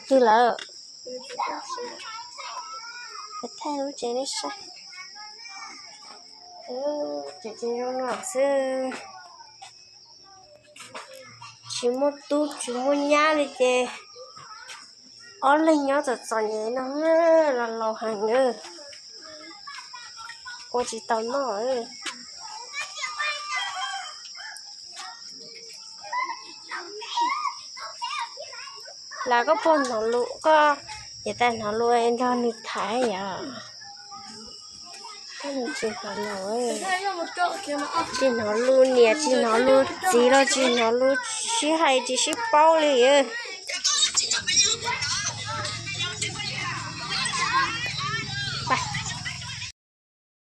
Twg lawm? Thaij lub tsev nej saib. Tsev zoo no xwb. Tsis muaj tub tsis muaj nyab li ces ob leeg nyob txom txom nyem no, los laus heev, ua tsis tau noj. Las koj puas hnov lus, koj yav tas hnov lus nrog nws tham yom? Tsis hnov lus, tsis hnov lus niam tsis hnov lus txiv los tsis hnov lus, sib hais tsis sib paub li.